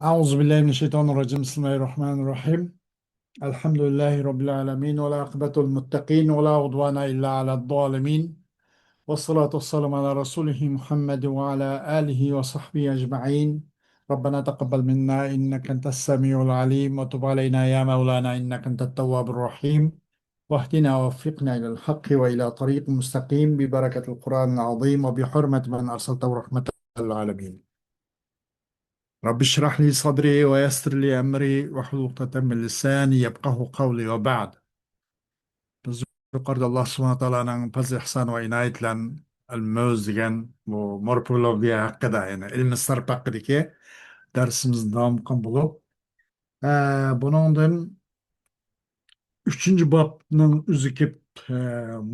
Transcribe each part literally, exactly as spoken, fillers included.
أعوذ بالله من الشيطان الرجيم. بسم الله الرحمن الرحيم. الحمد لله رب العالمين، والعاقبة للمتقين، ولا عدوان إلا على الظالمين، والصلاة والسلام على رسوله محمد وعلى آله وصحبه أجمعين. ربنا تقبل منا إنك أنت السميع العليم، وتب علينا يا مولانا إنك أنت التواب الرحيم، واهدنا ووفقنا إلى الحق وإلى طريق مستقيم ببركة القرآن العظيم وبحرمة من أرسلته رحمة للعالمين. رب اشرح لي صدري ويسر لي أمري واحلل عقدة من لساني يفقهوا قولي وبعد. بىز يۇقىرىدا ئاللا سۇبھانەھۇ ۋە تائالانىڭ پەزلى ئېھسان ۋە ئىنايىتى بىلەن ئەلمۆز دېگەن بۇ مورفولوگىيە ھەققىدە، يەنى ئىلمى سەرپ ھەققىدىكى دەرسىمىزنى داۋام قىلغان بولۇپ، ئە، بۇنىڭدىن ئۈچىنچى بابنىڭ ئۆزى كېلىپ، ئە،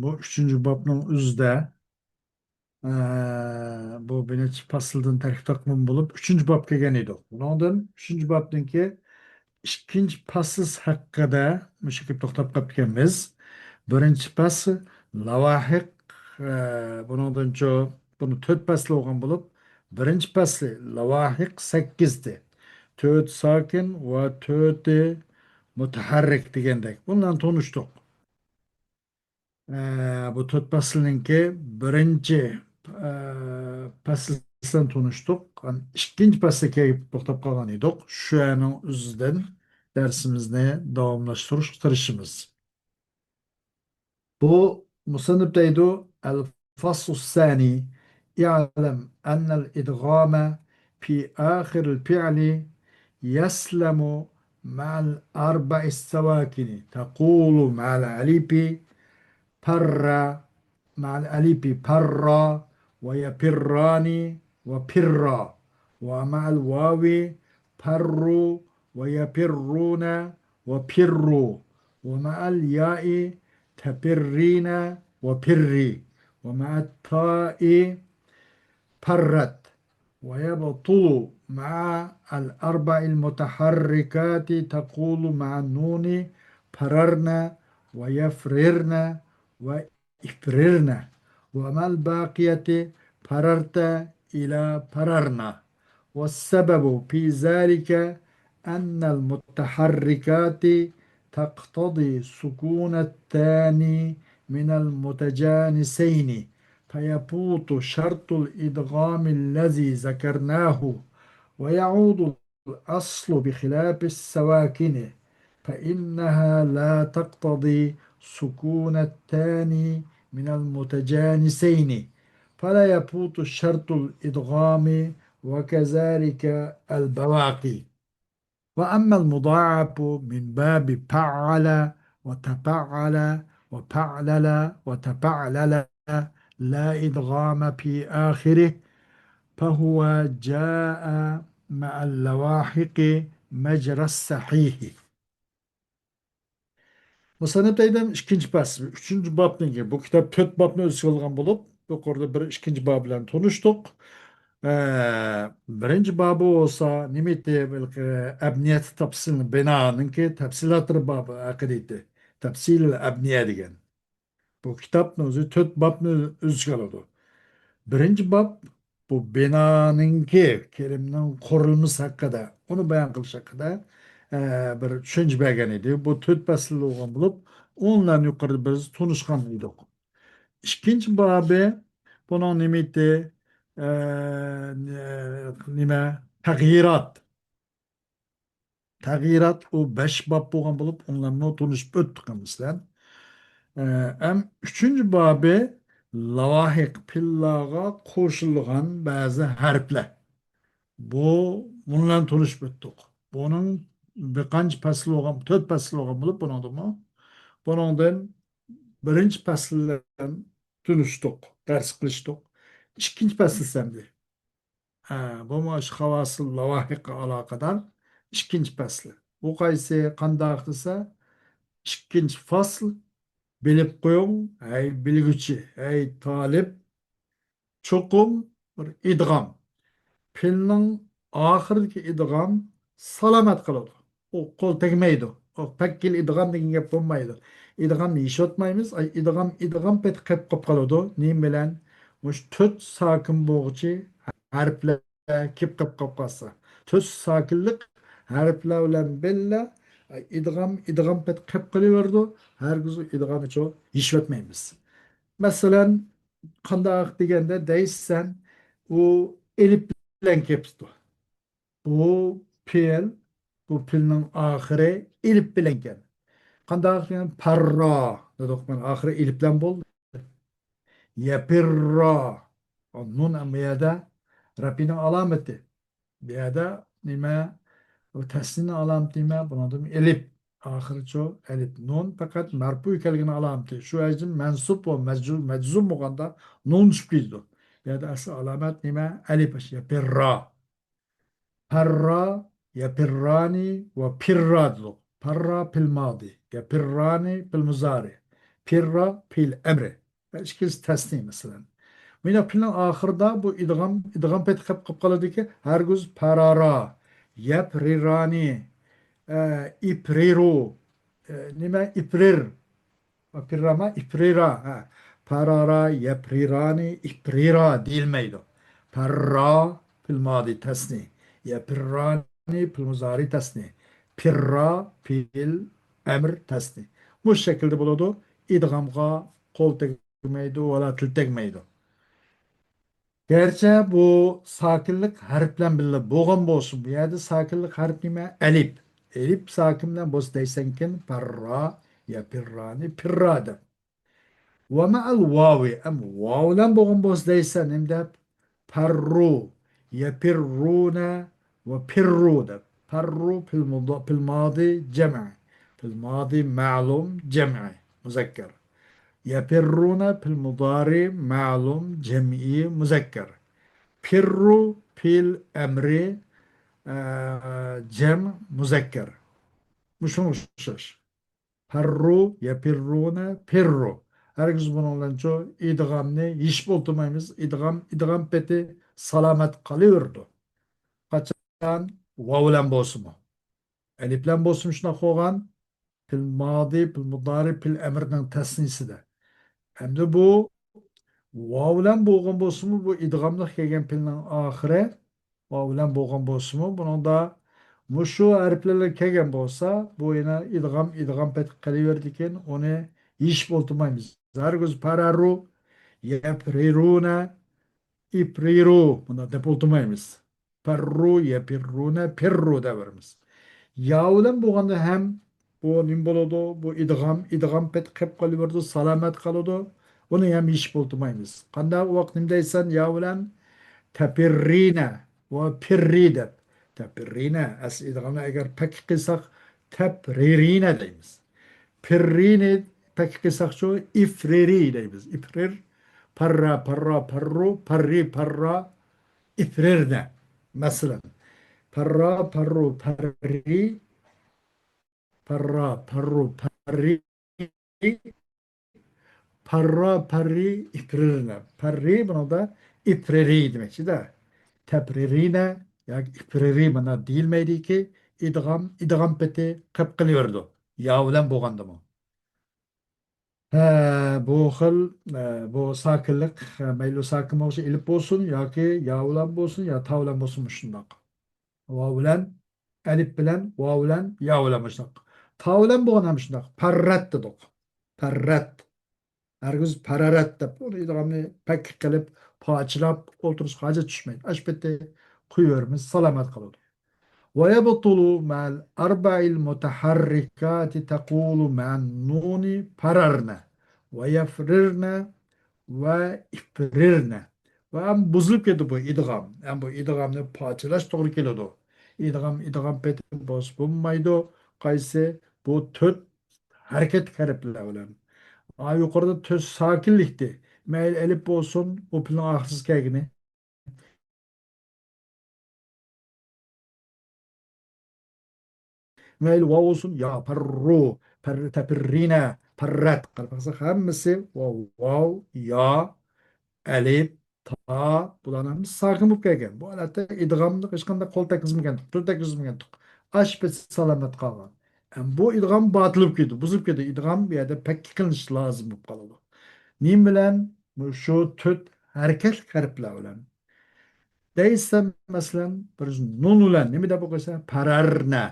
بۇ ئۈچىنچى بابنىڭ ئۆزىدە ئە، بۇ بىرىنچى پەسىلدىن تەركىب تاپقان بولۇپ، ئۈچىنچى باب كەلگەن ئىدۇق. بۇنىڭدىن ئۈچىنچى بابتىن كېيىن ئىككىنچى پەسىل ھەققىدە مۇشۇ كېلىپ توختاپ قاپتىكەنمىز. بىرىنچى پەسىل لەۋاھىق، ئە، بۇنىڭدىنچۇ، بۇنى تۆت پەسىل بولغان بولۇپ، بىرىنچى پەسلى لەۋاھىق سەككىزدە. تۆت ساكىن ۋە تۆتى مۇتەھەررىك دېگەندەك. بۇنىڭ تونۇشتۇق. ئە، بۇ تۆت پەسىلنىڭكى بىرىنچى، ئە، پەسلى بىلەن تونۇشتۇق. ئىككىنچى پەسلىگە كېلىپ توختاپ قالغان ئىدۇق. شۇنىڭ ئۆزىدىن دەرسىمىزنى داۋاملاشتۇرۇشقا تىرىشىمىز. بۇ مۇسەننىپ دەيدۇ، الفصل الثاني، اعلم أن الإدغام في آخر الفعل يسلم مع الأربع السواكن، تقول مع الألف پر، مع الألف پر، ويفران وفرا، ومع الواو پر، ويفرون وفروا، ومع الياء تفرين وفري، ومع التاء فرت، ويبطل مع الأربع المتحركات، تقول مع النون فررن ويفررن وإفررن، ومع الباقية فررت إلى فررن. والسبب في ذلك أن المتحركات تقتضي سكون الثاني من المتجانسين، فيفوت شرط الإدغام الذي ذكرناه، ويعود الأصل بخلاف السواكن، فإنها لا تقتضي سكون الثاني من المتجانسين، فلا يفوت شرط الإدغام، وكذلك البواقي. وأما المضاعف من باب فعل وتفعل وفعلل وتفعلل لا إدغام في آخره، فهو جاء مع اللواحق مجرى الصحيح. مۇسەننىپ دەيدۇ، ئىككىنچى پەسىل، ئۈچىنچى بابنىڭكى، بۇ كىتاب تۆت بابنى ئۆز ئىچىگە ئالغان بولۇپ، يۇقىرىدا بىر ئىككىنچى باب بىلەن تونۇشتۇق. ئە، بىرىنچى بابى بولسا نېمە ئىدى؟ ئەبنىيەت تەپسىل بىنانىڭكى تەپسىلاتلىرى بابى ھەققىدە ئىدى. تەپسىل ئەبنىيە دېگەن. بۇ كىتابنىڭ ئۆزى تۆت بابنى ئۆز ئىچىگە ئالىدۇ. بىرىنچى باب بۇ بىنانىڭكى، كېرەمنىڭ قۇرۇلمىسى ھەققىدە، ئۇنى بايان قىلىش ھەققىدە، ئە، بىر چۈشەنچە بەرگەن ئىدى. بۇ تۆت پەسىل بولغان بولۇپ، ئۇنىڭ بىلەن يۇقىرىدا بىز تونۇشقان ئىدۇق. ئىككىنچى بابى بۇنىڭ نېمە ئىدى؟ ئە، نېمە؟ تەغيىرات. تەغيىرات ئۇ بەش باب بولغان بولۇپ، ئۇنىڭ بىلەنمۇ تونۇشۇپ ئۆتتۇق بىز سىلەر. ئە، ئەم ئۈچىنچى بابى لاۋاھىق، پېئىللارغا قوشۇلغان بەزى ھەرپلەر. بۇ، بۇنىڭ بىلەن تونۇشۇپ ئۆتتۇق. بۇنىڭ بىر قانچە پەسلى بولغان، تۆت پەسلى بولغان بولۇپ، بۇنىڭدىمۇ. بۇنىڭدىن بىرىنچى پەسىل بىلەن تونۇشتۇق، دەرس قىلىشتۇق. ئىككىنچى پەسىل سەمدى. ھە، بۇمۇ شۇ خاۋاسىل لاۋاھىققا ئالاقىدار ئىككىنچى پەسلى. بۇ قايسى، قانداق دېسە، ئىككىنچى پەسىل، بىلىپ قويۇڭ، ھەي بىلگۈچى، ھەي تالىپ، چوقۇم بىر ئىدغام. پېئىلنىڭ ئاخىرىدىكى ئىدغام سالامەت قىلىدۇ. ئۇ قول تەگمەيدۇ. ئۇ پەككىل ئىدغام دېگەن گەپ بولمايدۇ. ئىدغامنى يېشىۋاتمايمىز. ئاي، ئىدغام، ئىدغام پېتى قېلىپ قاپ قالىدۇ. نېمە بىلەن؟ مۇشۇ تۆت ساكىن بولغۇچى ھەرپلەر كېلىپ قاپ قالسا. تۆت ساكىنلىق ھەرپلەر بىلەن بىللە ئىدغام، ئىدغام پېتى قېلىپ قېلىۋېرىدۇ. ھەرگىز ئىدغامنى چو يېشىۋەتمەيمىز. مەسىلەن، قانداق دېگەندە دەيسەن، ئۇ ئېلىپ بىلەن كېپتۇ. بۇ پېئىل، بۇ پېئىلنىڭ ئاخىرى ئېلىپ بىلەنكەن. قانداق دېگەن پەررا دېدۇق، مانا ئاخىرى ئېلىپ بىلەن بولدى. يەپىررا. نۇن ئەمما يەردە رەپئىنىڭ ئالامىتى. بۇ يەردە نېمە؟ بۇ تەسنىنىڭ ئالامىتى نېمە؟ بۇنىڭدىن ئېلىپ. ئاخىرىچۇ ئەلىپ. نۇن پەقەت مەرپۇ ئىكەنلىكىنىڭ ئالامىتى. شۇ ۋەجىدىن مەنسۇب ۋە مەجزۇ-، مەجزۇم بولغاندا نۇن چۈشۈپ كېتىدۇ. بۇ يەردە ئەسلى ئالامەت نېمە؟ ئەلىپ. يەپىررا. پەررا، يەپىررانى ۋە پىررا دېدۇق. پەررا پېئىل مادى، يەپىررانى پېئىل مۇزارى، پىررا پېئىل ئەمرى. ۋە ئىككىنچىسى تەسنى، مەسىلەن. مۇنداق پېئىلنىڭ ئاخىرىدا بۇ ئىدغام، ئىدغام پېتى قېلىپ، قېلىپ قالىدۇكى، ھەرگىز پەرارا، يەپرىرانى، ئە، ئىپرىرۇ، ئە، نېمە، ئىپرىر. پىرراما، ئىپرىرا، ھە. پارارا، يەپرىرانى، ئىپرىرا دېيىلمەيدۇ. پەررا پېئىل مادى تەسنى، يەپىررانى پېئىل مۇزارى تەسنى، پىررا پېئىل ئەمر تەسنى. مۇشۇ شەكىلدە بولىدۇ. ئىدغامغا قول تەگمەيدۇ، ۋالا تىل تەگمەيدۇ. گەرچە بۇ ساكىنلىق ھەرپ بىلەن بىللە بولغان بولسىمۇ، بۇ يەردە ساكىنلىق ھەرپ نېمە؟ ئەلىپ. ئەلىپ ساكىن بىلەن بولسا دەيسەنكىن، پەررا، يەپىررانى، پىررا دەپ. ۋە مەئەل ۋاۋى، ئەم، ۋاۋ بىلەن بولغان بولسا دەيسەن، نېمە دەپ؟ پەررۇ، يەپىررۇنە ۋە پىررۇ دەپ. پەررۇ پېئىل مۇدا-، پېئىل مادى جەمئى. پېئىل مادى مەلۇم جەمئى مۇزەككەر. يەپىررۇنە پېئىل مۇدارى مەلۇم جەمئى مۇزەككەر. پىررۇ پېئىل ئەمرى، ئە، جەم مۇزەككەر. مۇشۇنىڭغا ئوخشاش. پەررۇ، يەپىررۇنە، پىررۇ. ھەرگىز بۇنىڭ بىلەنچۇ ئىدغامنى يېشىپ ئولتۇرمايمىز. ئىدغام، ئىدغام پېتى سالامەت قېلىۋېرىدۇ. قاچان ۋاۋ بىلەن بولسىمۇ. ئەلىپ بىلەن بولسىمۇ شۇنداق بولغان. پېئىل مادى، پېئىل مۇدارى، پېئىل ئەمرىنىڭ تەسنىسىدە. ئەمدى بۇ ۋاۋ بىلەن بولغان بولسىمۇ، بۇ ئىدغاملىق كەلگەن پېئىلنىڭ ئاخىرى ۋاۋ بىلەن بولغان بولسىمۇ، بۇنىڭدا مۇشۇ ھەرپلەر كەلگەن بولسا، بۇ يەنە ئىدغام، ئىدغام پېتى قېلىۋېرىدىكەن، ئۇنى يېشىپ ئولتۇرمايمىز. ھەرگىز پەرەرۇ، يەپرىرۇنە، ئىپرىرۇ، بۇنداق دەپ ئولتۇرمايمىز. پەررۇ، يەپىررۇنە، پىررۇ دەۋېرىمىز. ياۋ بىلەن بولغاندا ھەم بۇ نېمە بولىدۇ؟ بۇ ئىدغام، ئىدغام پېتى قېلىپ قېلىۋېرىدۇ، سالامەت قالىدۇ. بۇنى ھەم يېشىپ ئولتۇرمايمىز. قانداق ۋاقىت نېمە دەيسەن ياۋ بىلەن؟ تەپىررىنە ۋە پىررى دەپ. تەپىررىنە، ئەسلى ئىدغامنى ئەگەر پەككە قىلساق، تەپرىرىنە دەيمىز. پىررىنى پەككە قىلساقچۇ، ئىفرىرى دەيمىز. ئىفرىر، پەررا، پەررا، پەررۇ، پەررى، پەررا، ئىفرىرنە. مەسىلەن، پەررا، پەررۇ، پەررى، پەررا، پەررۇ، پەررى، پەررا، پەررى، ئىپرىرنە. پەررى بۇنىڭدا ئىپرىرى دېمەكچىدە. تەپرىرىنە ياكى ئىپرىرى مانا دېيىلمەيدىكى، ئىدغام، ئىدغام پېتى قېلىپ قېلىۋېرىدۇ. ياۋ بىلەن بولغاندىمۇ. ھە، بۇ خىل، ئە، بۇ ساكىنلىق، ئە، مەيلى ساكىن بولسا ئېلىپ بولسۇن ياكى ياۋ بىلەن بولسۇن يا تاۋ بىلەن بولسۇن مۇشۇنداق. ۋاۋ بىلەن، ئەلىپ بىلەن، ۋاۋ بىلەن، ياۋ بىلەن مۇشۇنداق. تاۋ بىلەن بولغان ھەم شۇنداق. پەررەت دېدۇق. پەررەت. ھەرگىز پەرەرەت دەپ، ئۇنى ئىدغامنى پەككە قىلىپ، پارچىلاپ ئولتۇرۇشقا ھاجەت چۈشمەيدۇ. ئاشۇ پېتى قويۇۋېرىمىز، سالامەت قالىدۇ. ويبطل مع الأربع المتحركات تقول مع النون فررن ويفررن وإفررن. ۋە ھەم بۇزۇلۇپ كېتىدۇ بۇ ئىدغام. ھەم بۇ ئىدغامنى پارچىلاش توغرا كېلىدۇ. ئىدغام، ئىدغام پېتى بولسا بولمايدۇ. قايسى؟ بۇ تۆت ھەرىكەتلىك ھەرپلەر بىلەن. ھە، يۇقىرىدا تۆت ساكىنلىكتى. مەيلى ئەلىپ بولسۇن، بۇ پېئىلنىڭ ئاخىرسىز كەلگىنى. مەيلى ۋاۋ بولسۇن، يا، پەررۇ، پەر-، تەپرىنە، پەررەت. قاراپ باقساق، ھەممىسى ۋاۋ، ۋاۋ، يا، ئەلىپ، تا، بۇلارنىڭ ھەممىسى ساكىن بولۇپ كەلگەن. بۇ ھالەتتە ئىدغامدا ھېچقانداق قول تەگكۈزمىگەنتۇق، تىل تەگكۈزمىگەنتۇق. ئاشۇ پېتى سالامەت قالغان. ئەمما بۇ ئىدغام باتىل بولۇپ كېتىدۇ، بۇزۇلۇپ كېتىدۇ. ئىدغام بۇ يەردە پەككە قىلىنىشى لازىم بولۇپ قالىدۇ. نېمە بىلەن؟ مۇشۇ تۆت ھەرىكەتلىك ھەرپلەر بىلەن. دەيسەن، مەسىلەن، بىر نۇن بىلەن نېمە دەپ ئوقۇيسەن؟ پەرەرنە.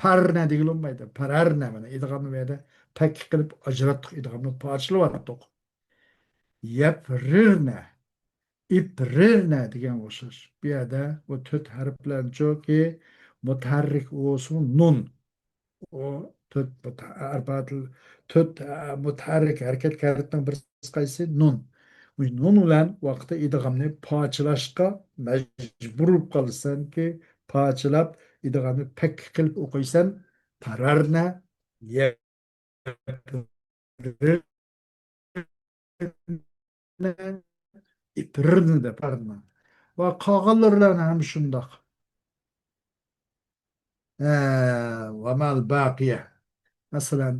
پەرنە دېگىلى بولمايدۇ. پەرەرنە، مانا ئىدغامنى بۇ يەردە پەككە قىلىپ ئاجراتتۇق، ئىدغامنى پارچىلىۋەتتۇق. يەپرىرنە، ئىپرىرنە دېگەنگە ئوخشاش. بۇ يەردە بۇ تۆت ھەرپلەرنىچۇكى مۇتەھەررىك بولسىمۇ نۇن. ئۇ تۆت مۇتە-، ئەربەتىل-، تۆت، ئە، مۇتەھەررىك ھەرىكەتلىك ھەرپنىڭ بىرسى قايسى؟ نۇن. مۇشۇ نۇن بىلەن ۋاقىتتا ئىدغامنى پارچىلاشقا مەجبۇر بولۇپ قالىسەنكى، پارچىلاپ ئىدغامنى پەككە قىلىپ ئوقۇيسەن. پەرەرنە، يەپرىرنە، ئىپرىرنە دەپ پەرەرنە. ۋە قالغانلىرىلەرنى ھەم شۇنداق. ئە، ۋە مەل باقىيە. مەسىلەن،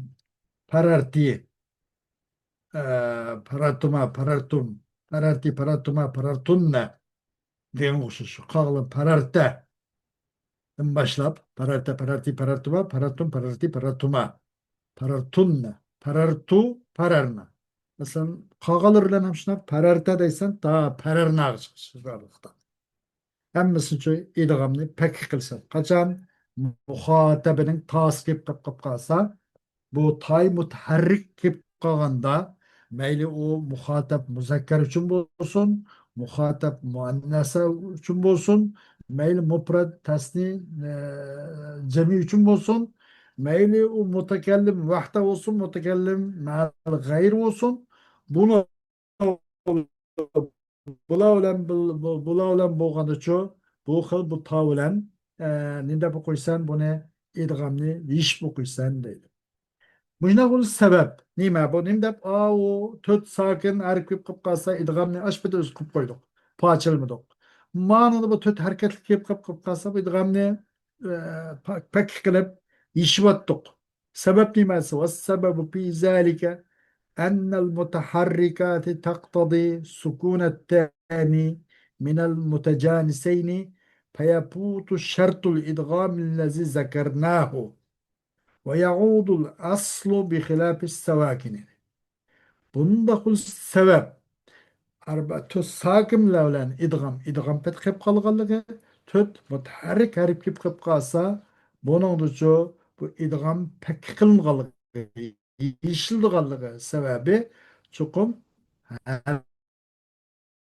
پەرەرتى، ئە، پەرەرتۇما، پەرەرتۇم، پەرەرتى، پەرەرتۇما، پەرەرتۇننە دېگەنگە ئوخشاش. قالغان پەرەرتە دىن باشلاپ، پەرەرتە، پەرەرتى، پەرەرتۇما، پەرەرتۇم، پەرەرتى، پەرەرتۇما، پەرەرتۇننە، پەرەرتۇ، پەرەرنە. مەسىلەن، قالغانلىرى بىلەن ھەم شۇنداق، پەرەرتە دەيسەن، تا پەرەرناغا چىقىشى بارلىقتا. ھەممىسىنى شۇ ئىدغامنى پەككە قىلساق. قاچان مۇخاتەبىنىڭ تاسى كېلىپ قاپ، قاپ قالسا، بۇ تاي مۇتەھەررىك كېلىپ قالغاندا، مەيلى ئۇ مۇخاتەب مۇزەككەر ئۈچۈن بولسۇن، مۇخاتەب مۇئەننەسە ئۈچۈن بولسۇن، مەيلى مۇپرەد تەسنى، ئە، جەمئىي ئۈچۈن بولسۇن، مەيلى ئۇ مۇتەكەللىم ۋەھدە بولسۇن، مۇتەكەللىم مەل غەيرى بولسۇن، بۇنى بۇلار بىلەن بىل-، بۇ-، بۇلار بىلەن بولغاندىچۇ، بۇ خىل بۇ تا بىلەن، ئە، نېمە دەپ ئوقۇيسەن، بۇنى ئىدغامنى يېشىپ ئوقۇيسەن دەيدۇ. مۇشۇنداق بولۇشى سەۋەب نېمە؟ بۇ نېمە دەپ، ئاۋۇ تۆت ساكىن ھەرپ كېلىپ قالسا، ئىدغامنى ئاشپىتى ئۆز قىلىپ قويدۇق، پارچىلىمىدۇق. مانىدا بۇ تۆت ھەرىكەتلىك كېلىپ قاپ-، قاپ قالسا، بۇ ئىدغامنى، ئە، پا-، پەككە قىلىپ يېشىۋەتتۇق. سەۋەب نېمە دېسە، والسبب في ذلك أن المتحركات تقتضي سكون التام من المتجانسين، فيفوت شرط الإدغام الذي ذكرناه، ويعود الأصل بخلاف السواكن. بۇنداق بولۇش سەۋەب، ئەربە-، تۆت ساكىنلار بىلەن ئىدغام، ئىدغام پەتھ قېلىپ قالغانلىقى، تۆت مۇتەھەررىك ھەرپ كېلىپ قېلىپ قالسا، بۇنىڭدىچۇ بۇ ئىدغام پەككە قىلىنغانلىقى، يېشىلىدىغانلىقى سەۋەبى چوقۇم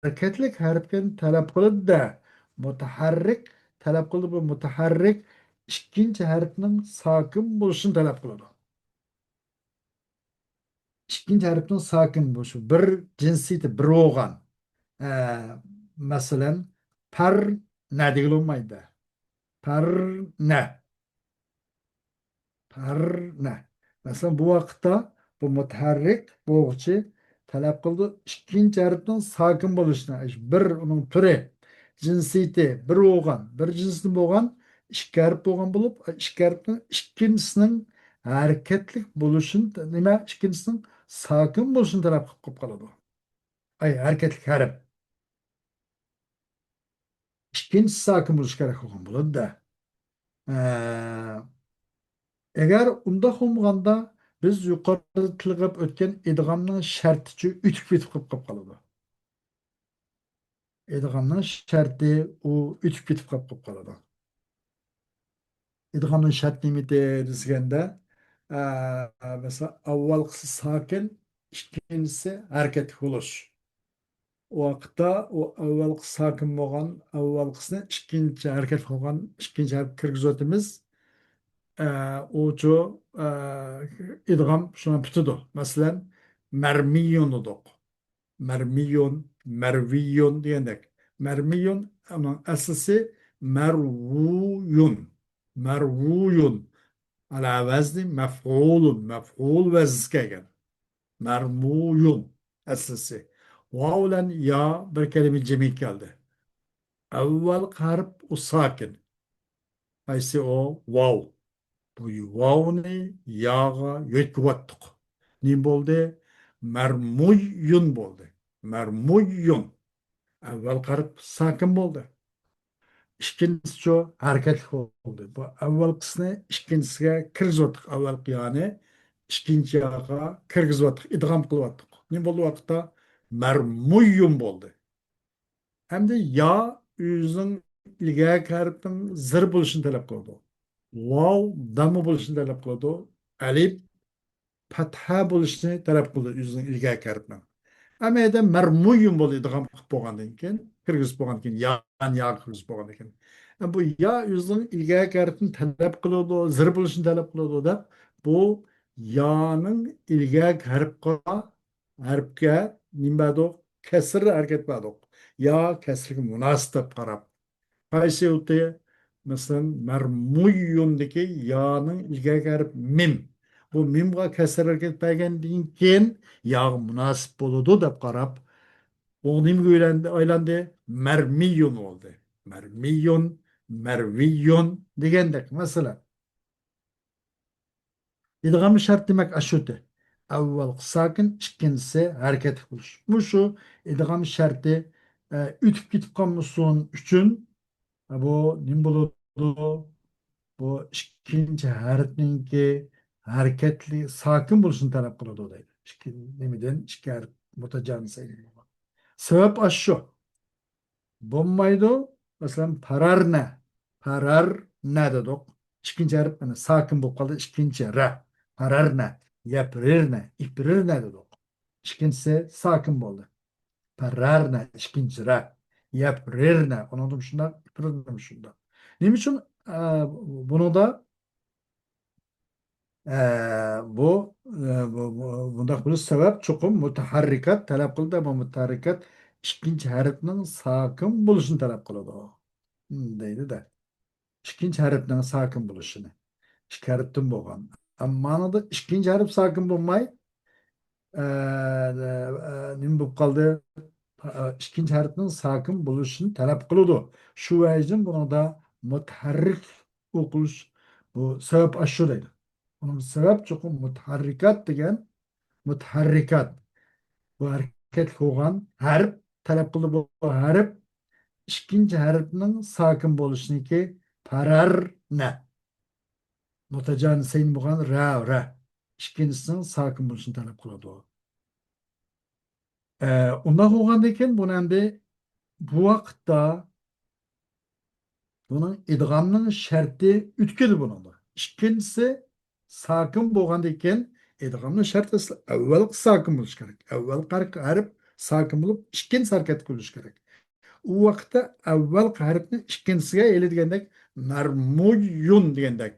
ھەرىكەتلىك ھەرپكە تەلەپ قىلىدۇ-دە، مۇتەھەررىك تەلەپ قىلىدۇ، بۇ مۇتەھەررىك ئىككىنچى ھەرپنىڭ ساكىن بولۇشىنى تەلەپ قىلىدۇ. ئىككىنچى ھەرپنىڭ ساكىن بولۇشى، بىر جىنسىيىتى بىر بولغان. ئە، مەسىلەن، پەرنە دېگىلى بولمايدۇ. پەرنە. پەرنە. مەسىلەن، بۇ ۋاقىتتا بۇ مۇتەھەررىك بولغۇچى تەلەپ قىلىدۇ ئىككىنچى ھەرپنىڭ ساكىن بولۇشىنى. بىر ئۇنىڭ تۈرى، جىنسىيىتى بىر بولغان، بىر جىنستىن بولغان ئىككى ھەرپ بولغان بولۇپ، ئىككى ھەرپنىڭ ئىككىنچىسىنىڭ ھەرىكەتلىك بولۇشىنى، نېمە، ئىككىنچىسىنىڭ ساكىن بولۇشىنى تەلەپ قىلىپ قېلىپ قالىدۇ. ئەي، ھەرىكەتلىك ھەرپ. ئىككىنچىسى ساكىن بولۇشى كېرەك بولغان بولىدۇ-دە. ئە، ئەگەر ئۇنداق بولمىغاندا، بىز يۇقىرىدا تىلغا ئۆتكەن ئىدغامنىڭ شەرتىچۇ ئۆتۈپ كېتىپ قېلىپ قالىدۇ. ئىدغامنىڭ شەرتى ئۇ ئۆتۈپ كېتىپ قېلىپ قالىدۇ. ئىدغامنىڭ شەرتى نېمىدى دېسىگەندە، ئە، مەسىلەن، ئاۋۋالقىسى ساكىن، ئىككىنچىسى ھەرىكەتلىك بولۇش. ئۇ ۋاقىتتا ئۇ ئاۋۋالقى ساكىن بولغان، ئاۋۋالقىسىنى ئىككىنچى ھەرىكەت قىلغان ئىككىنچى ھەرپ كىرگۈزۈۋاتىمىز. ئە، ئۇچۇ، ئە، ئىدغام شۇنىڭ پۈتىدۇ. مەسىلەن، مەرمىيۇن دېدۇق. مەرمىيۇن، مەرۋىيۇن دېگەندەك. مەرمىيۇن، ئۇنىڭ ئەسلىسى مەرۋۇيۇن. مەرۋۇيۇن. ئەلا ۋەزنى مەفئۇلۇن، مەفئۇل ۋەزنىسى كەلگەن. مەرمۇيۇن ئەسلىسى. ۋاۋ بىلەن يا بىر كەلىمە جىمى كەلدى. ئەۋۋەلقى ھەرپ ئۇ ساكىن. قايسى ئۇ؟ ۋاۋ. بۇ ۋاۋنى ياغا يۆتكىۋەتتۇق. نېمە بولدى؟ مەرمۇيۇن بولدى. مەرمۇيۇن. ئەۋۋەلقى ھەرپ ساكىن بولدى. ئىككىنچىسىچۇ ھەرىكەتلىك بولدى. بۇ ئەۋۋەلقىسىنى ئىككىنچىسىگە كىرگۈزۈۋەتتۇق. ئەۋۋەلقى يانى ئىككىنچى ياغا كىرگۈزۈۋەتتۇق. ئىدغام قىلىۋەتتۇق. نېمە بولدى ۋاقىتتا؟ مەرمۇيۇن بولدى. ئەمدى يا ئۆزىنىڭ ئىلگەركى ھەرپىنىڭ زېر بولۇشىنى تەلەپ قىلىدۇ. ۋاۋ دامما بولۇشىنى تەلەپ قىلىدۇ. ئەلىپ پەتھە بولۇشىنى تەلەپ قىلىدۇ ئۆزىنىڭ ئىلگەركى ھەرپىنىڭ. ئەمما يەردە مەرمۇيۇن بولدى ئىدغام قىلىپ بولغاندىن كېيىن، كىرگۈزۈپ بولغاندىن كېيىن، يا، يا كىرگۈزۈپ بولغاندىن كېيىن. بۇ يا ئۆزىنىڭ ئىلگەركى ھەرپىنى تەلەپ قىلىدۇ، زېر بولۇشىنى تەلەپ قىلىدۇ دەپ، بۇ يانىڭ ئىلگەركى ھەرپقا، ھەرپكە نېمە بەردۇق؟ كەسىر ھەرىكەت بەردۇق. يا كەسىرگە مۇناسىپ دەپ قاراپ. قايسى يۇرتى؟ مەسىلەن، مەرمۇيۇندىكى يانىڭ ئىلگەركى ھەرپ مىم. بۇ مىمغا كەسىر ھەرىكەت بەرگەندىن كېيىن ياغا مۇناسىپ بولىدۇ دەپ قاراپ، ئۇ نېمىگە ئايلاندى؟ ئايلاندى؟ مەرمىيۇن بولدى. مەرمىيۇن، مەرۋىيۇن دېگەندەك. مەسىلەن، ئىدغام شەرت دېمەك ئاشۇتى. ئەۋۋەل ساكىن، ئىككىنچىسى ھەرىكەتلىك بولۇش. مۇشۇ ئىدغام شەرتى، ئە، ئۆتۈپ كېتىپ قالمىسۇن ئۈچۈن، ئە، بۇ نېمە بولىدۇ؟ بۇ ئىككىنچى ھەرپنىڭكى ھەرىكەتلىك ساكىن بولۇشىنى تەلەپ قىلىدۇ دەيدۇ. ئىككى، نېمىدىن؟ ئىككى ھەرپ مۇتەجانىسەينى. سەۋەب ئاشۇ. بولمايدۇ. مەسىلەن، پەرەرنە. پەرەرنە دېدۇق. ئىككىنچى ھەرپ، مانا، ساكىن بولۇپ قالدى. ئىككىنچى رە. پەرەرنە. يەپرىرنە. ئىپرىرنە دېدۇق. ئىككىنچىسى ساكىن بولدى. پەرەرنە. ئىككىنچى رە. يەپرىرنە. ئۇنىڭدىن شۇنداق، ئىپرىرنە شۇنداق. نېمە ئۈچۈن، ئە، بۇنىڭدا ئە، بۇ، ئە، بۇ، بۇ، بۇنداق بولۇش سەۋەب چوقۇم مۇتەھەررىكات تەلەپ قىلىدۇ. بۇ مۇتەھەررىكات ئىككىنچى ھەرپنىڭ ساكىن بولۇشىنى تەلەپ قىلىدۇ. ھىم، دەيدۇ-دە. ئىككىنچى ھەرپنىڭ ساكىن بولۇشىنى. ئىككى ھەرپتىن بولغان. ئەمما مانىدا ئىككىنچى ھەرپ ساكىن بولماي، ئە، ئە، نېمە بولۇپ قالدى؟ ئە، ئىككىنچى ھەرپنىڭ ساكىن بولۇشىنى تەلەپ قىلىدۇ. شۇ ۋەجىدىن بۇنىڭدا مۇتەھەررىك ئوقۇلۇش، بۇ سەۋەب ئاشۇ دەيدۇ. ئۇنىڭ سەۋەب چوقۇم مۇتەھەررىكات دېگەن، مۇتەھەررىكات، بۇ ھەرىكەتلىك بولغان ھەرپ تەلەپ قىلىدۇ. بۇ ھەرپ ئىككىنچى ھەرپنىڭ ساكىن بولۇشىنىڭكى پەرەرنە. مۇتەجانىسەين بولغان رە، رە. ئىككىنچىسىنىڭ ساكىن بولۇشىنى تەلەپ قىلىدۇ. ئە، ئۇنداق بولغاندىن كېيىن بۇنى ئەمدى بۇ ۋاقىتتا بۇنىڭ ئىدغامنىڭ شەرتى ئۆتكىلى بۇنىڭدا. ئىككىنچىسى ساكىن بولغاندىن كېيىن ئىدغامنىڭ شەرتى ئەسلى ئەۋۋەلقى ساكىن بولۇشى كېرەك. ئەۋۋەلقى ھەرپ، ھەرپ ساكىن بولۇپ، ئىككىنچىسى ھەرىكەتكە بولۇشى كېرەك. ئۇ ۋاقىتتا ئەۋۋەلقى ھەرپنى ئىككىنچىسىگە ئېلى دېگەندەك، مەرمۇيۇن دېگەندەك.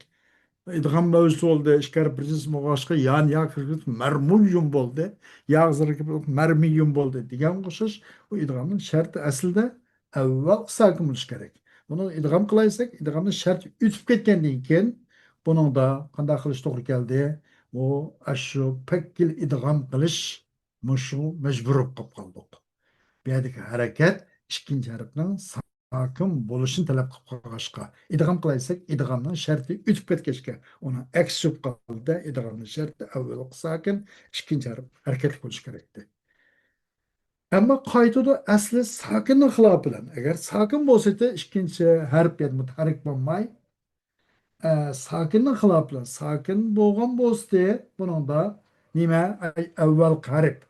ئىدغام مەۋجۇت بولدى. ئىككى ھەرپ بىر جىنس بولغاچقا يان يا كىرگۈزۈپ مەرمۇيۇن بولدى. يا زېرگە مەرمىيۇن بولدى دېگەنگە ئوخشاش، بۇ ئىدغامنىڭ شەرتى ئەسلىدە ئەۋۋەل ساكىن بولۇشى كېرەك. بۇنى ئىدغام قىلايسەك، ئىدغامنىڭ شەرتى ئۆتۈپ كەتكەندىن كېيىن، بۇنىڭدا قانداق قىلىش توغرا كەلدى؟ بۇ ئاشۇ پەككىل ئىدغام قىلىش مۇشۇ مەجبۇر بولۇپ قالدۇق. بۇ يەردىكى ھەرىكەت ئىككىنچى ھەرپنىڭ ساكىن بولۇشىنى تەلەپ قىلىپ قالغاچقا، ئىدغام قىلايسەك، ئىدغامنىڭ شەرتى ئۆتۈپ كەتكەچكە، ئۇنىڭ ئەكسى بولۇپ قالدى. ئىدغامنىڭ شەرتى ئەۋۋەلقى ساكىن، ئىككىنچى ھەرپ ھەرىكەتلىك بولۇشى كېرەكتى. ئەمما قايتىدۇ ئەسلى ساكىننىڭ خىلاپى بىلەن. ئەگەر ساكىن بولسىدى، ئىككىنچى ھەرپ يەنە مۇتەھەررىك بولماي، ئە، ساكىننىڭ خىلاپى بىلەن. ساكىن بولغان بولسىدى، بۇنىڭدا نېمە؟ ئەي، ئەۋۋەلقى ھەرپ.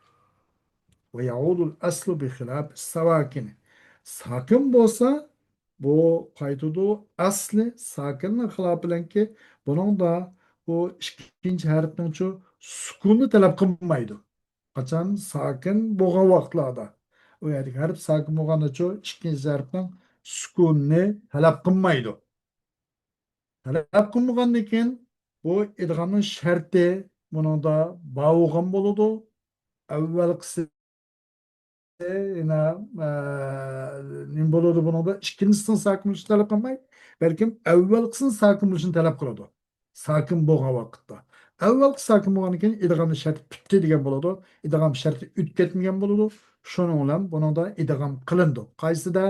ۋە يەئۇدۇل ئەسلۇ بىخىلاپىس ساۋاكىنى. ساكىن بولسا، بۇ قايتىدۇ ئەسلى ساكىننىڭ خىلاپى بىلەنكى، بۇنىڭدا بۇ ئىككىنچى ھەرپنىڭچۇ سۈكۇننى تەلەپ قىلمايدۇ. قاچان ساكىن بولغان ۋاقىتلاردا. ئۇ يەردىكى ھەرپ ساكىن بولغاندىچۇ ئىككىنچى ھەرپنىڭ سۈكۇننى تەلەپ قىلمايدۇ. تەلەپ قىلمىغاندىن كېيىن بۇ ئىدغامنىڭ شەرتى بۇنىڭدا بار بولغان بولىدۇ. ئەۋۋەلقىسى يەنە، ئە، نېمە بولىدۇ بۇنىڭدا؟ ئىككىنچىسىنىڭ ساكىن بولۇشىنى تەلەپ قىلماي، بەلكىم ئەۋۋەلقىسىنىڭ ساكىن بولۇشىنى تەلەپ قىلىدۇ. ساكىن بولغان ۋاقىتتا. ئەۋۋەلقى ساكىن بولغاندىن كېيىن ئىدغامنىڭ شەرتى پۈتتى دېگەن بولىدۇ. ئىدغام شەرتى ئۆتۈپ كەتمىگەن بولىدۇ. شۇنىڭ بىلەن بۇنىڭدا ئىدغام قىلىنىدۇ. قايسىدا؟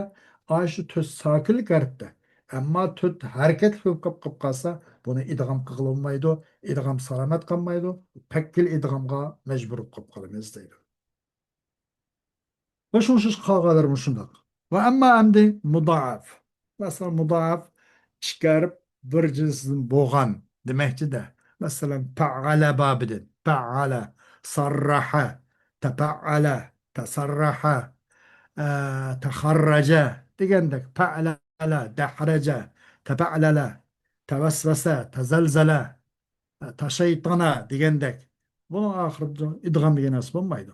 ئاشۇ تۆت ساكىنلىك ھەرپتە. ئەمما تۆت ھەرىكەتلىك بولۇپ قاپ، قاپ قالسا، بۇنى ئىدغام قىلغىلى بولمايدۇ. ئىدغام سالامەت قالمايدۇ. پەككىل ئىدغامغا مەجبۇر بولۇپ قاپ قالىمىز دەيدۇ. ۋە شۇڭا شۇ قالغانلىرى مۇشۇنداق. ۋە ئەمما ئەمدى مۇدائەف. مەسىلەن، مۇدائەف ئىككى ھەرپ بىر جىنستىن بولغان دېمەكچىدە. مەسىلەن، پەئەلە بابىدىن. پەئەلە، ساررەھە، تەپەئەلە، تەسەررەھە، ئە، تەخەررەجە، دېگەندەك، پەئلەلە، دەھرەجە، تەپەئلەلە، تەۋەسۋەسە، تەزەلزەلە، تەشەيتانە دېگەندەك. بۇنىڭ ئاخىرىدا ئىدغام دېگەن نەرسە بولمايدۇ.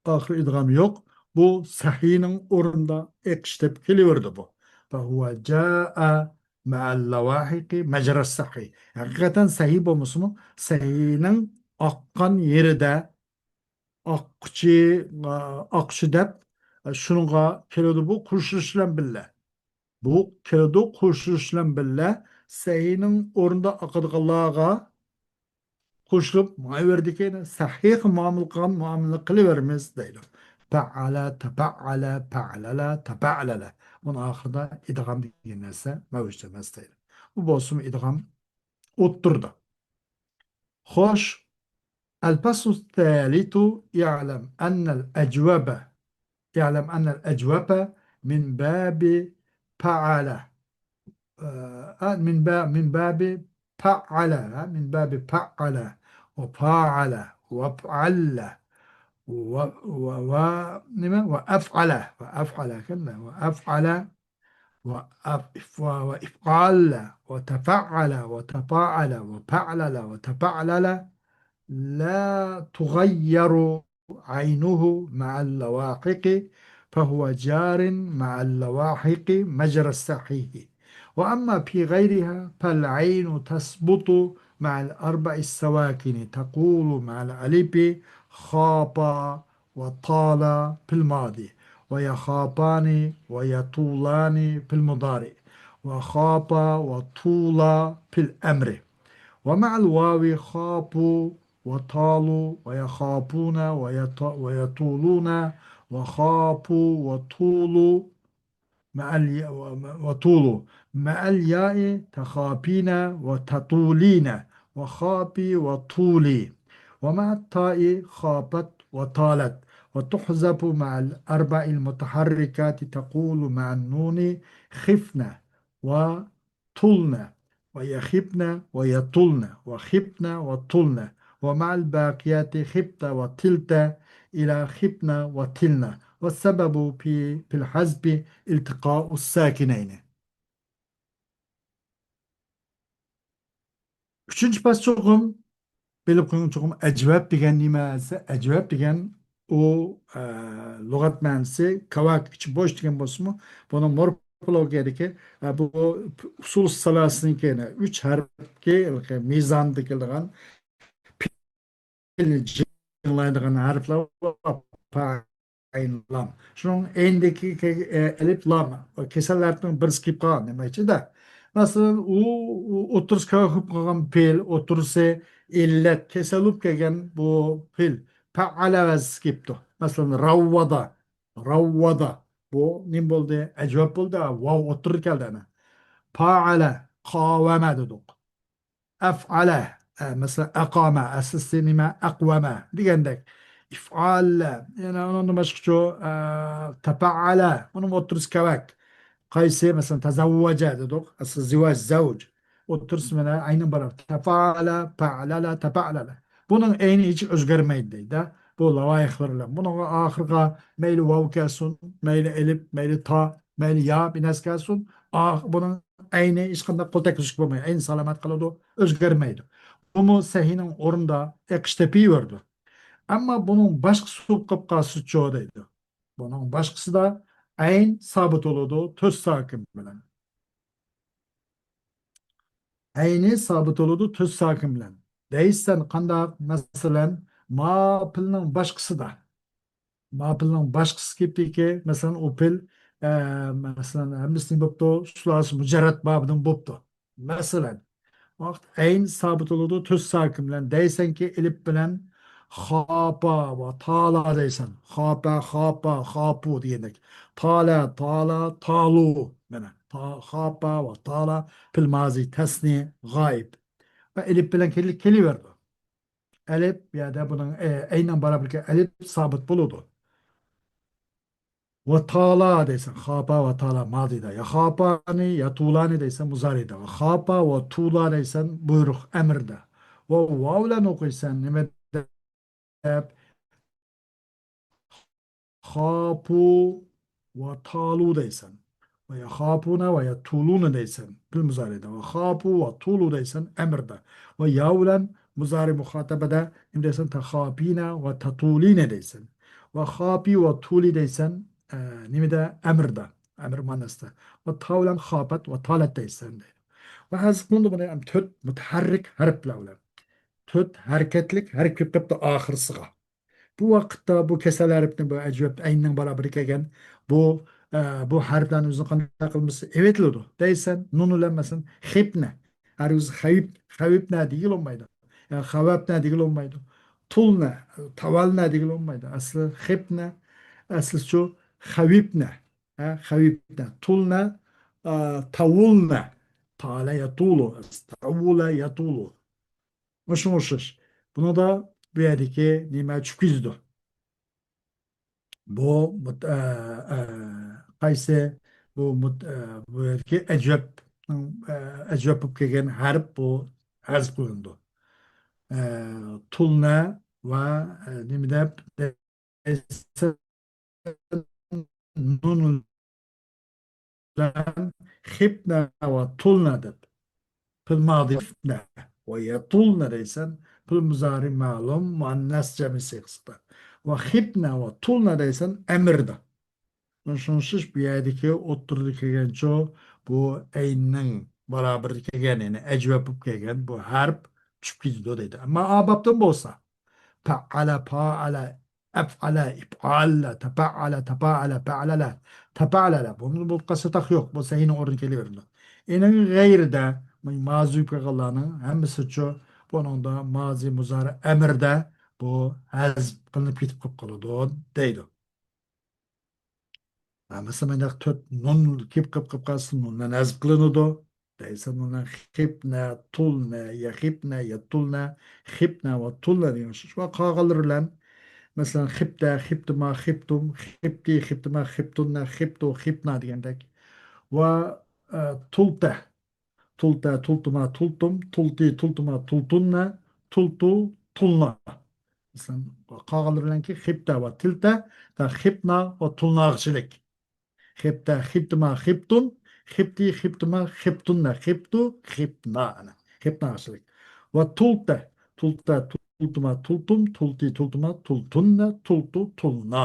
ئاخىرى ئىدغام يوق. بۇ سەھىينىڭ ئورنىدا ئېقىش تېپىپ كېلىۋېرىدۇ بۇ. فهو جاء مع اللواحق مجرى السهي. ھەقىقەتەن سەھىي بولمىسىمۇ، سەھىينىڭ ئاققان يېرىدە ئاققۇچى، ئا، ئاققۇچى دەپ، ئا، شۇنىڭغا كېلىدۇ بۇ قوشۇلۇش بىلەن بىللە. بۇ كېلىدۇ قوشۇلۇش بىلەن بىللە سەھىينىڭ ئورنىدا ئاقىدىغانلارغا قوشۇلۇپ، ماۋۇ يەردىكى سەھىيغا مۇئامىلە قىلغان مۇئامىلىنى قىلىۋېرىمىز دەيدۇ. پەئەلە، تەپەئەلە، پەئەلەلە، تەپەئەلەلە. بۇنىڭ ئاخىرىدا ئىدغام دېگەن نەرسە مەۋجۇت ئەمەس دەيدۇ. بۇ بولسىمۇ ئىدغام ئوتتۇرىدا. خوش. الفصل الثالث. اعلم أن الأجوبة، اعلم أن الأجوبة من باب فعل. آه، من باب، من باب فعل، ها؟ من باب فعل وفاعل وافعل و، و، و، نما؟ وأفعل، وأفعل، كلا، وأفعل وأف-، و-، وإفعل وتفعل وتفاعل وفعلل وتفعلل لا تغير عينه مع اللواحق، فهو جار مع اللواحق مجرى السهي. وأما في غيرها فالعين تثبت مع الأربع السواكن، تقول مع الألف خاپا وطالا في الماضي، ويخاپان ويطولان في المضارع، وخاپا وطولا في الأمر. ومع الواو خاپو وطالو ويخاپون ويط-، ويطولون وخاپو وطولو مع الياء، وطولو مع الياء تخاپين وتطولين وخاپي وطولي. ومع التاء خاپت وطالت وتحذف مع الأربع المتحركات، تقول مع النون خفن و طلن ويخبن ويطلن وخبن وطلن ومع الباقيات خبت وطلت إلى خبن وطلن. والسبب في، في الحذف التقاء الساكنين. ئۈچىنچى پاس چوقۇم بىلىپ قويۇڭ چوقۇم، ئەجۋەب دېگەن نېمە دېسە، ئەجۋەب دېگەن ئۇ، ئە، لۇغەت مەنىسى كاۋاك ئىچى بوش دېگەن بولسىمۇ، بۇنىڭ مورفولوگىيەدىكى، ئە، بۇ ئۇسۇل سالاسىنىڭكى ئۈچ ھەرپكى مىزاندا كېلىدىغان پېئىل جىڭلايدىغان ھەرپلەر بار. پا، ئەين، لام. شۇنىڭ ئەينىدىكى كە-، ئە، ئەلىپ، لام، كېسەل ھەرپنىڭ بىرسى كېلىپ قالغان دېمەكچىدە. مەسىلەن، ئۇ، ئۇ ئوتتۇرىسى كاۋاك بولۇپ قالغان پېئىل، ئوتتۇرىسى ئىللەت، كېسەل بولۇپ كەلگەن بۇ پېئىل. پەئەلە ۋەزىسى كېلىپتۇ. مەسىلەن، راۋۋادا، راۋۋادا. بۇ نېمە بولدى؟ ئەجۋەب بولدى. ۋاۋ ئوتتۇرىدا كەلدى ئەنە. پائەلە، قاۋەمە دېدۇق. ئەفئەلە، ئە، مەسىلەن، ئەقامە، ئەسلىسى نېمە؟ ئەقۋەمە دېگەندەك. ئىفئالە، يەنە ئۇنىڭدىن باشقىچۇ، ئە، تەپەئەلە، بۇنىڭ ئوتتۇرىسى كەۋەك. قايسى؟ مەسىلەن، تەزەۋۋەجە دېدۇق، ئەسلى زىۋاج، زەۋج. ئوتتۇرىسى مانا ئەينىڭ بارا. تەپەئەلە، پەئەلەلە، تەپەئەلەلە. بۇنىڭ ئەينى ھېچ ئۆزگەرمەيدۇ دەيدۇ. بۇ لاۋايىخلار بىلەن. بۇنىڭغا ئاخىرىغا مەيلى ۋاۋ كەلسۇن، مەيلى ئەلىپ، مەيلى تا، مەيلى يا، بىر نەرسە كەلسۇن، ئاخ-، بۇنىڭ ئەينى ھېچقانداق قول تەگكۈزۈشكە بولمايدۇ. ئەينى سالامەت قالىدۇ، ئۆزگەرمەيدۇ. بۇمۇ سەھىينىڭ ئورنىدا ئېقىش تېپىۋېرىدۇ. ئەمما بۇنىڭ باشقىسى بولۇپ قالسىچۇ دەيدۇ. بۇنىڭ باشقىسىدا ئەين سابىت بولىدۇ، تۆت ساكىن بىلەن. ئەينى سابىت بولىدۇ، تۆت ساكىن بىلەن. دەيسەن قانداق؟ مەسىلەن، ما پېئىلنىڭ باشقىسىدا. ما پېئىلنىڭ باشقىسى كېپىكى، مەسىلەن، ئۇ پېئىل، ئە، مەسىلەن، ھەممىسىنى بوپتۇ، سۇلاسى مۇجەررەت بابىدىن بوپتۇ. مەسىلەن، ۋاقىت ئەين سابىت بولىدۇ، تۆت ساكىن بىلەن. دەيسەنكى، ئېلىپ بىلەن خاپا ۋە تالا دەيسەن. خاپا، خاپا، خاپۇ دېگەندەك. تالە، تالا، تالۇ. مانا، تا-، خاپا ۋە تالا پېئىل مازى تەسنى غايىب. ۋە ئېلىپ بىلەن كېلى-، كېلىۋېرىدۇ. ئەلىپ، يەنە بۇنىڭ، ئە، ئەينىڭ بارابىرىكى ئەلىپ سابىت بولىدۇ. ۋە تالا دەيسەن، خاپا ۋە تالا مازىدا. يا خاپانى، يا تۇلانى دەيسەن مۇزارىدا. ۋە خاپا ۋە تۇلا دەيسەن بۇيرۇق، ئەمىردە. ۋە ۋاۋ بىلەن ئوقۇيسەن، نېمە دەپ؟ خاپۇ، ۋە تالۇ دەيسەن. ۋە يەخاپۇنە ۋە يەتۇلۇنە دەيسەن. پېئىل مۇزارىدا. ۋە خاپۇ ۋە تۇلۇ دەيسەن، ئەمىردە. ۋە يا بىلەن مۇزارى مۇخاتەبەدە نېمە دەيسەن؟ تەخاپىنە ۋە تەتۇلىنە دەيسەن. ۋە خاپى ۋە تۇلى دەيسەن، ئە، نېمىدە؟ ئەمىردە. ئەمىر مەناسىدا. ۋە تا بىلەن خاپەت ۋە تالەت دەيسەن دەيدۇ. ۋە ھەزىپ قىلىندى بۇنى ھەم تۆت مۇتەھەررىك ھەرپلەر بىلەن. تۆت ھەرىكەتلىك ھەرپ كېلىپ قاپتۇ ئاخىرسىغا. بۇ ۋاقىتتا بۇ كېسەل ھەرپنى بۇ ئەجۋەپ ئەيننىڭ بارابىرىگە كەلگەن بۇ، ئە، بۇ ھەرپلەرنى ئۆزىنى قانداق قىلمىسا ئېۋېتىلىدۇ دەيسەن، نۇن بىلەن مەسىلەن خىپنە. ھەرگىز خەۋىپ، خەۋىپنە دېگىلى بولمايدۇ. يا خەۋەپنە دېگىلى بولمايدۇ. تۇلنە، تاۋالنە دېگىلى بولمايدۇ. ئەسلى خىپنە، ئەسلى شۇ خەۋىپنە. ھە، خەۋىپنە. تۇلنە، ئا، تاۋۇلنە. تالە يەتۇلۇ. تاۋۇلە يەتۇلۇ. مۇشۇ ئوخشاش. بۇنىڭدا بۇ يەردىكى نېمە چۈشۈپ كېتىدۇ؟ بۇ مۇت-، ئە، ئە، قايسى؟ بۇ مۇت-، ئە، بۇ يەردىكى ئەجۋەپ، ئە، ئەجۋەپ بولۇپ كەلگەن ھەرپ بۇ ھەزىپ قىلىنىدۇ. ئە، تۇلنە ۋە، ئە، نېمە دەپ، نۇن بىلەن خىپنە ۋە تۇلنە دەپ. پېئىل ماضى خىپنە ۋە يەتۇلنە دەيسەن، پېئىل مۇزارى مەلۇم مۇئەننەس جەمئى سىيغىسىدا. ۋە خىپنە ۋە تۇلنە دەيسەن، ئەمىردە. شۇڭشىش بۇ يەردىكى ئوتتۇرىدا كەلگەنچۇ، بۇ ئەيننىڭ بارابىرىدا كەلگەن، يەنى ئەجۋەپ بولۇپ كەلگەن بۇ ھەرپ چۈشۈپ كېتىدۇ دەيدۇ. ئەمما ئا بابتىن بولسا، پەئەلە، پائەلە، ئەفئەلە، ئىپئالە، تەپەئەلە، تەپائەلە، پەئەلەلە، تەپەئەلەلە. بۇ، بۇ قاسا تاق يوق. بۇ سەھىنىڭ ئورنىغا كېلىۋېرىدۇ. ئېنىڭ غەيرىدە، مازى بولۇپ قالغانلارنىڭ ھەممىسىچۇ، بۇنىڭدا مازى مۇزارى ئەمىردە بۇ ھەزىپ قىلىنىپ كېتىپ قالىدۇ دەيدۇ. ھە، مەسىلەن، مۇنداق تۆت نۇن كېلىپ قېلىپ قېلىپ قالسا، نۇن بىلەن ھەزىپ قىلىنىدۇ. دەيسەن، نۇن بىلەن خىپنە، تۇلنە، يەخىپنە، يەتۇلنە، خىپنە ۋە تۇلنە دېگەن ئوخشاش. ۋە قالغانلىرى بىلەن، مەسىلەن، خىپتە، خىپتىما، خىپتۇم، خىپتى، خىپتىما، خىپتۇننە، خىپتۇ، خىپنا دېگەندەك. ۋە، ئە، تۇلتە. تۇلتە، تۇلتۇما، تۇلتۇم، تۇلتى، تۇلتۇما، تۇلتۇننە، تۇلتۇ، تۇلنا. مەسىلەن، قالغانلىرى بىلەنكى خىپتە ۋە تىلتە، تا خىپنا ۋە تۇلناغىچىلىك. خىپتە، خىپتىما، خىپتۇن، خىپتى، خىپتىما، خىپتۇننە، خىپتۇ، خىپنا. ئەنە، خىپناغىچىلىك. ۋە تۇلتە، تۇلتە، تۇلتۇما، تۇلتۇم، تۇلتى، تۇلتۇما، تۇلتۇننە، تۇلتۇ، تۇلنا.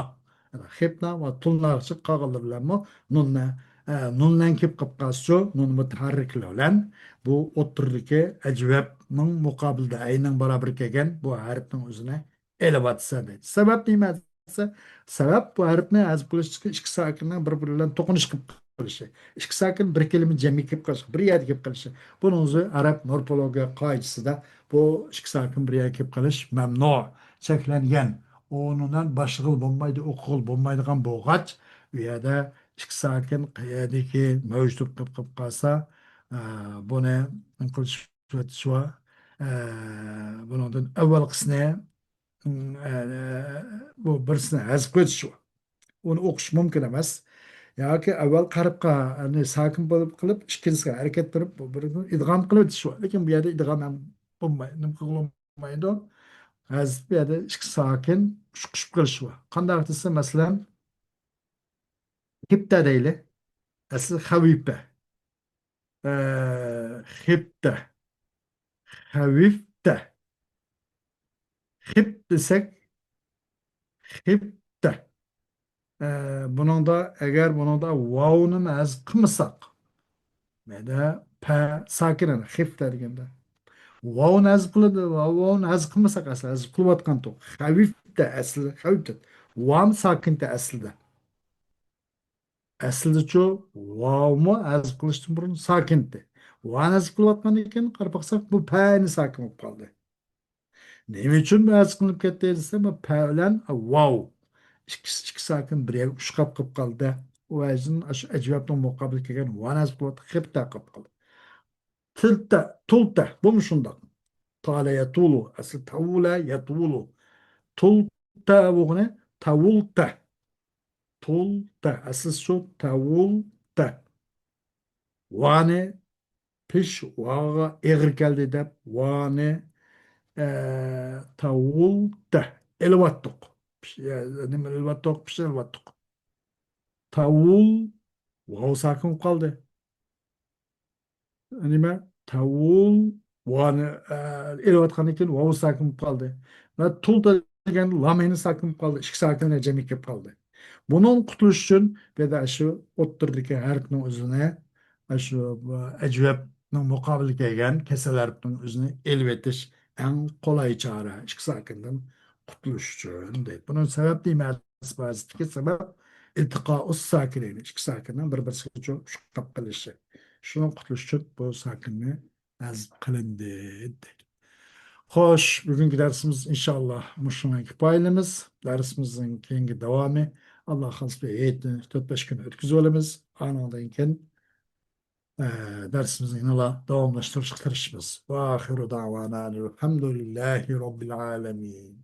خىپنا ۋە تۇلناغىچە قالغانلىرى بىلەنمۇ نۇننى، ئە، نۇن بىلەن كېلىپ قېلىپ قالسىچۇ، نۇن مۇتەھەررىكلىرى بىلەن بۇ ئوتتۇرىدىكى ئەجۋەپنىڭ مۇقابىلىدا ئەينىڭ بارابىرى كەلگەن بۇ ھەرپنىڭ ئۆزىنى ئېلىۋاتىسەن دەيدۇ. سەۋەب نېمە دېسە، سەۋەب بۇ ھەرپنى ھەزىپ قىلىش ئىككى ساكىننىڭ بىر-بىرى بىلەن توقۇنۇشۇپ قېلىشى. ئىككى ساكىن بىر كەلىمە جەمئىي كېلىپ قېلىشى، بىر يەردە كېلىپ قېلىشى. بۇنىڭ ئۆزى ئەرەب مورفولوگىيە قائىدىسىدە بۇ ئىككى ساكىن بىر يەرگە كېلىپ قېلىش مەمنۇ، چەكلەنگەن. ئۇنىڭ بىلەن باشلىغىلى بولمايدۇ، ئوقۇغىلى بولمايدىغان بولغاچ، ئۇ يەردە ئىككى ساكىن قەيەردىكى مەۋجۇت بولۇپ قېلىپ قالسا، ئە، بۇنى قىلىش، ئە، بۇنىڭدىن ئەۋۋەلقىسىنى، ئە، بۇ بىرسىنى ھەزىپ قىلىۋېتىش بار. ئۇنى ئوقۇش مۇمكىن ئەمەس. ياكى ئەۋۋەل قەربقانى ساكىن بولۇپ قىلىپ، ئىككىنچىسىگە ھەرىكەت بېرىپ، بۇ بىرىنى ئىدغام قىلىۋېتىش بار. لېكىن بۇ يەردە ئىدغام ھەم بولماي-، نېمە قىلغىلى بولمايدۇ. ھەزىپ بۇ يەردە ئىككى ساكىن ئۇچۇقۇشۇپ قېلىشى بار. قانداق دېسە، مەسىلەن، خىپتە دەيلى. ئەسلى خەۋىپە. ئە، خىپتە. خەۋىپتە. خىپ دېسەك، خىپتە. ئە، بۇنىڭدا، ئەگەر بۇنىڭدا ۋاۋنى ھەزىپ قىلمىساق، مەدە پە ساكىنە، خىپتە دېگەندە. ۋاۋنى ھەزىپ قىلىدۇ، ۋاۋنى ھەزىپ قىلمىساق، ئەسلى ھەزىپ قىلىۋاتقانتۇق. خەۋىپتە ئەسلى، خەۋىپتە. ۋام ساكىنتە ئەسلىدە. ئەسلىدىچۇ، ۋاۋمۇ ھەزىپ قىلىشتىن بۇرۇن ساكىنتى. ۋانى ھەزىپ قىلىۋاتقاندىن كېيىن قاراپ باقساق، بۇ پەنى ساكىن بولۇپ قالدى. نېمە ئۈچۈن بۇ ھەزىپ قىلىنىپ كەتتى دېسە، بۇ پە بىلەن ۋاۋ ئىككىسى ئىككى ساكىن بىر يەرگە ئۇچۇشقاپ قېلىپ قالدى. ئۇ ۋەجىدىن ئاشۇ ئەجۋەبنىڭ مۇقابىلىگە كەلگەن ۋانى ھەزىپ قىلىۋاتقان خىپتە قېلىپ قالدى. تىلتە، تۇلتە، بۇمۇ شۇنداق. تالە يەتۇلۇ، ئەسلى تەۋۇلە يەتۇلۇ. تۇلتە بولغىنى تەۋۇلتە. تۇلتە، ئەسلى شۇ تەۋۇلتە. ۋانى پىش ۋاغا ئېغىر كەلدى دەپ، ۋانى، ئە، تەۋۇلتە ئېلىۋاتتۇق. پىش-، ئە، نېمە ئېلىۋاتتۇق؟ پىش ئېلىۋاتتۇق. تاۋۇل، ۋاۋ ساكىن بولۇپ قالدى. نېمە؟ تاۋۇل، ۋانى، ئە، ئېلىۋاتقاندىن كېيىن ۋاۋ ساكىن بولۇپ قالدى. ۋە تۇل دېگەن لام ھېنى ساكىن بولۇپ قالدى. ئىككى ساكىن جەمئىي كېلىپ قالدى. بۇنىڭ قۇتۇلۇش ئۈچۈن بىر دە شۇ ئوتتۇرىدىكى ھەرپنىڭ ئۆزىنى، شۇ ئەجۋەپنىڭ مۇقابىلىگە كەلگەن كەسرە ھەرپنىڭ ئۆزىنى ئېلىۋېتىش ئەڭ قولاي چارە، ئىككى ساكىندىن قۇتۇلۇش ئۈچۈن دەيدۇ. بۇنىڭ سەۋەب نېمە؟ سەۋەب ئىلتىقائۇس ساكىنەينى، ئىككى ساكىننىڭ بىر-بىرسىگە چوقۇشۇپ قېلىشى. شۇنىڭ قۇتۇلۇش ئۈچۈن بۇ ساكىننى ھەزپ قىلىندى. خوش، بۈگۈنكى دەرسىمىز ئىنشاللا مۇشۇنىڭ كۇپايىلىمىز. دەرسىمىزنىڭ كېيىنكى داۋامى، ئاللا خالىسا، بىر ھېيتنى تۆت-بەش كۈن ئۆتكۈزۈۋالىمىز. ئانىڭدىن كېيىن، ئە، دەرسىمىزنى يەنىلا داۋاملاشتۇرۇشقا تىرىشىمىز. ۋە ئاخىرۇ دەۋانا ئەنىل ھەمدۇلىللاھى رەببىل ئالەمىن.